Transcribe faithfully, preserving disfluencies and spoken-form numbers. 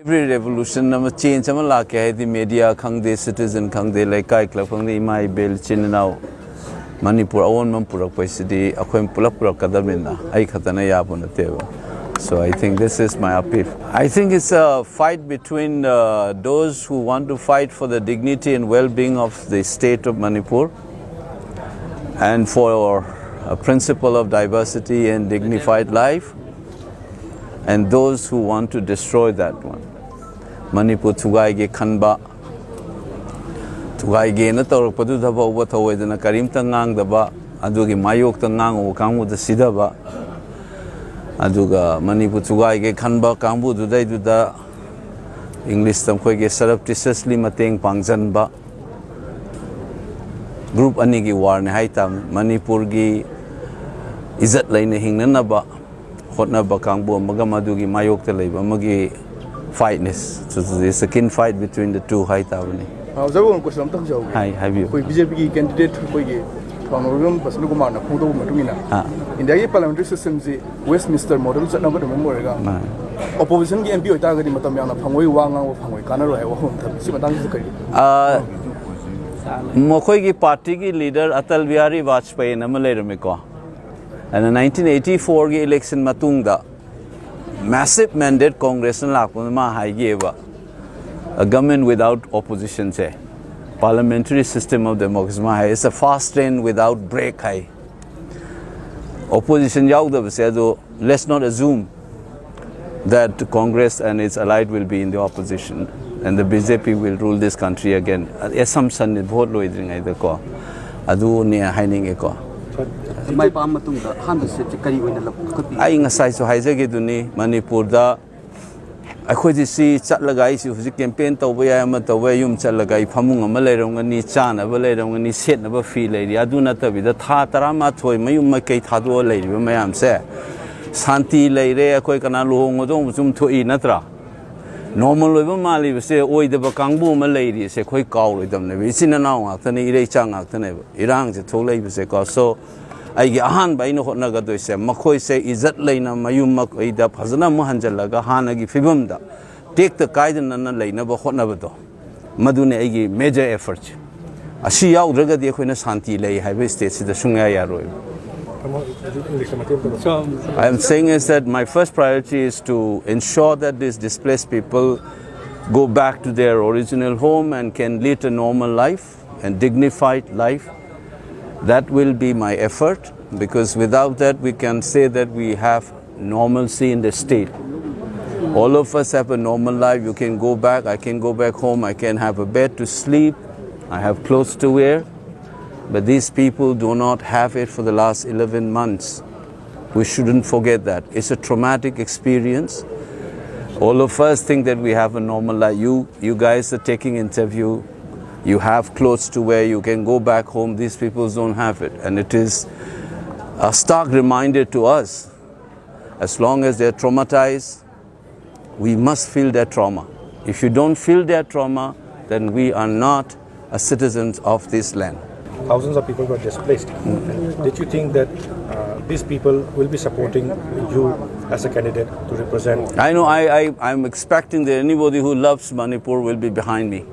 Every revolution ꯑꯃ, change ꯑꯃ ꯂꯥꯛꯀꯦ ꯍꯥꯏꯗꯤ, media ꯈꯪꯗꯦ, citizen ꯈꯪꯗꯦ, ꯂꯩꯀꯥꯏ club ꯈꯪꯗꯦ, ꯏꯃꯥ ꯏꯕꯦꯜ ꯏꯆꯤꯟ ꯏꯅꯥꯎ, ꯃꯅꯤꯄꯨꯔ ꯑꯑꯣꯟꯕ ꯑꯃ ꯄꯨꯔꯛꯄꯁꯤꯗꯤ ꯑꯩꯈꯣꯏ ꯄꯨꯂꯞ ꯄꯨꯔꯛꯀꯗꯕꯅꯤꯅ, ꯑꯩ ꯈꯛꯇꯅ ꯌꯥꯕ ꯅꯠꯇꯦꯕ. So I think this is my appeal. I think it's a fight between uh, those who want to fight for the dignity and well-being of the state of Manipur and for a principle of diversity and dignified life, and those who want to destroy that one. Manipur ꯊꯨꯒꯥꯏꯒꯦ ꯈꯟꯕ, ꯊꯨꯒꯥꯏꯒꯦꯅ ꯇꯧꯔꯛꯄꯗꯨꯗ ꯐꯥꯎꯕ ꯊꯧꯑꯣꯏꯗꯅ ꯀꯔꯤꯝꯇ ꯉꯥꯡꯗꯕ, ꯑꯗꯨꯒꯤ ꯃꯥꯌꯣꯛꯇ ꯉꯥꯡꯉꯨꯕ ꯀꯥꯡꯕꯨꯗ ꯁꯤꯊꯕ, ꯑꯗꯨꯒ ꯃꯅꯤꯄꯨꯔ ꯊꯨꯒꯥꯏꯒꯦ ꯈꯟꯕ ꯀꯥꯡꯕꯨꯗꯨꯗꯩꯗꯨꯗ English ꯇ ꯑꯩꯈꯣꯏꯒꯤ surreptitiously ꯃꯇꯦꯡ ꯄꯥꯡꯁꯤꯟꯕ, group ꯑꯅꯤꯒꯤ war ꯅꯤ ꯍꯥꯏꯇꯥꯕꯅꯤ꯫ ꯃꯅꯤꯄꯨꯔꯒꯤ ꯏꯖꯠ ꯂꯩꯅ ꯍꯤꯡꯅꯅꯕ ꯍꯣꯠꯅꯕ ꯀꯥꯡꯕꯨ ꯑꯃꯒ ꯃꯗꯨꯒꯤ ꯃꯥꯌꯣꯛꯇ ꯂꯩꯕ ꯑꯃꯒꯤ fight ꯅꯤ꯫ So it's a keen fight between the two ꯍꯥꯏꯇꯥꯕꯅꯤ꯫ ꯑ, ꯑꯣꯖꯥꯕꯨ question ꯑꯝꯇ ꯍꯪꯖꯍꯧꯒꯦ꯫ ꯍꯥꯏ, ꯍꯥꯏꯕꯤꯌꯨ꯫ ꯑꯩꯈꯣꯏ BJP ꯒꯤ candidate ꯑꯩꯈꯣꯏꯒꯤ ꯊꯧꯕꯥꯜ ꯃꯔꯨꯞ ꯄꯟꯁꯅ ꯀꯨꯃꯥꯔꯅ ꯐꯣꯡꯗꯣꯛꯄ ꯃꯇꯨꯡ ꯏꯟꯅ, ꯑꯥ꯫ India ꯒꯤ parliamentary system ꯁꯤ Westminster model ꯆꯠꯅꯕ ꯑꯗꯨꯝ ꯑꯣꯏꯔꯒ, ꯃꯥꯅꯦ꯫ Opposition ꯒꯤ MP ꯑꯣꯏꯇꯥꯔꯒꯗꯤ ꯃꯇꯝ ꯌꯥꯝꯅ ꯐꯪꯉꯣꯏ, ꯋꯥ ꯉꯥꯡꯕ ꯐꯪꯉꯣꯏ, ꯀꯥꯟꯅꯔꯣꯏ ꯍꯥꯏꯕ ꯋꯥꯐꯝ ꯑꯃ ꯊꯝꯃꯤ꯫ ꯁꯤ ꯃꯇꯥꯡꯁꯤꯗ ꯀꯔꯤ? ꯑꯥ, ꯃꯈꯣꯏꯒꯤ party ꯒꯤ leader ꯑꯇꯜ ꯕꯤꯍꯥꯔꯤ ꯕꯥꯖꯄꯦꯌꯤꯅ ꯑꯃ ꯂꯩꯔꯝꯃꯤꯀꯣ꯫ ꯑꯗꯨꯅ nineteen eighty four ꯒꯤ election ꯃꯇꯨꯡꯗ massive mandate Congress ꯅ ꯂꯥꯛꯄꯗ ꯃꯥ ꯍꯥꯏꯈꯤꯑꯕ, "A government without opposition say, parliamentary system of democracy" ꯃꯥ ꯍꯥꯏ, "It's a fast train without brake" high. Opposition ꯌꯥꯎꯗꯕꯁꯦ, ꯑꯗꯣ let's not assume that Congress and its allied will be in the opposition and the BJP will rule this country again. Assumption ꯅꯤ, vote ꯂꯣꯏꯗ꯭ꯔꯤꯉꯩꯗꯀꯣ꯫ ꯑꯗꯨꯅꯦ ꯍꯥꯏꯅꯤꯡꯉꯦꯀꯣ꯫ ꯃꯥꯏ ꯄꯥꯛꯑ ꯃꯇꯨꯡꯗ ꯑꯍꯥꯟꯕ step ꯁꯦ ꯀꯔꯤ ꯑꯣꯏꯅ ꯂꯧꯈꯠꯄꯤ? ꯑꯩ ꯉꯁꯥꯏꯁꯨ ꯍꯥꯏꯖꯒꯦꯗꯨꯅꯤ, ꯃꯅꯤꯄꯨꯔꯗ ꯑꯩꯈꯣꯏꯗꯤ ꯁꯤ ꯆꯠꯂꯒ, ꯑꯩꯁꯤ ꯍꯧꯖꯤꯛ campaign ꯇꯧꯕ ꯌꯥꯏ, ꯑꯃ ꯇꯧꯕ ꯌꯥꯏ, ꯌꯨꯝ ꯆꯠꯂꯒ ꯑꯩ ꯐꯃꯨꯡ ꯑꯃ ꯂꯩꯔꯝꯒꯅꯤ, ꯆꯥꯅꯕ ꯂꯩꯔꯝꯒꯅꯤ, ꯁꯦꯠꯅꯕ ꯐꯤ ꯂꯩꯔꯤ꯫ ꯑꯗꯨ ꯅꯠꯇꯕꯤꯗ ꯊꯥ ꯇꯔꯥꯃꯥꯊꯣꯏ ꯃꯌꯨꯝ ꯃꯀꯩ ꯊꯥꯗꯣꯛꯑ ꯂꯩꯔꯤꯕ ꯃꯌꯥꯝꯁꯦ, ꯁꯥꯟꯇꯤ ꯂꯩꯔꯦ, ꯑꯩꯈꯣꯏ ꯀꯅꯥ ꯂꯨꯍꯣꯡ ꯈꯣꯡꯗꯣꯡꯕꯁꯨ ꯑꯗꯨꯝ ꯊꯣꯛꯏ ꯅꯠꯇ꯭ꯔꯥ? Normal ꯑꯣꯏꯕ ꯃꯥꯜꯂꯤꯕꯁꯦ, ꯑꯣꯏꯗꯕ ꯀꯥꯡꯕꯨ ꯑꯃ ꯂꯩꯔꯤꯁꯦ ꯑꯩꯈꯣꯏ ꯀꯥꯎꯔꯣꯏꯗꯕꯅꯦꯕ꯫ ꯏꯆꯤꯟ ꯏꯅꯥꯎ ꯉꯥꯛꯇꯅꯦ, ꯏꯔꯩꯆꯥ ꯉꯥꯛꯇꯅꯦꯕ ꯏꯔꯥꯡꯁꯦ ꯊꯣꯛꯂꯛꯏꯕꯁꯦꯀꯣ꯫ So ꯑꯩꯒꯤ ꯑꯍꯥꯟꯕ ꯑꯩꯅ ꯍꯣꯠꯅꯒꯗꯣꯏꯁꯦ, ꯃꯈꯣꯏꯁꯦ ꯏꯖꯠ ꯂꯩꯅ ꯃꯌꯨꯝ ꯃꯀꯩꯗ ꯐꯖꯅ ꯑꯃꯨꯛ ꯍꯟꯖꯜꯂꯒ ꯍꯥꯟꯅꯒꯤ ꯐꯤꯕꯝꯗ ꯇꯦꯛꯇ ꯀꯥꯏꯗꯅ ꯂꯩꯅꯕ ꯍꯣꯠꯅꯕꯗꯣ, ꯃꯗꯨꯅꯤ ꯑꯩꯒꯤ major effort꯫ ꯑꯁꯤ ꯌꯥꯎꯗ꯭ꯔꯒꯗꯤ ꯑꯩꯈꯣꯏꯅ ꯁꯥꯟꯇꯤ ꯂꯩ ꯍꯥꯏꯕ stateꯁꯤꯗ ꯁꯨꯡꯌꯥ ꯌꯥꯔꯣꯏ꯫ I am saying is that my first priority is to ensure that these displaced people go back to their original home and can lead a normal life and dignified life. That will be my effort, because without that, we can say that we have normalcy in the state. All of us have a normal life. You can go back, I can go back home, I can have a bed to sleep, I have clothes to wear. But these people do not have it for the last eleven months. We shouldn't forget that. It's a traumatic experience. All of us think that we have a normal life. You, you guys are taking interview. You have clothes to wear. You can go back home. These people don't have it. And it is a stark reminder to us. As long as they're traumatized, we must feel their trauma. If you don't feel their trauma, then we are not a citizens of this land. Thousands of people were displaced. Did you think that uh, these people will be supporting you as a candidate to represent? I know I, I, I'm expecting that anybody who loves Manipur will be behind me.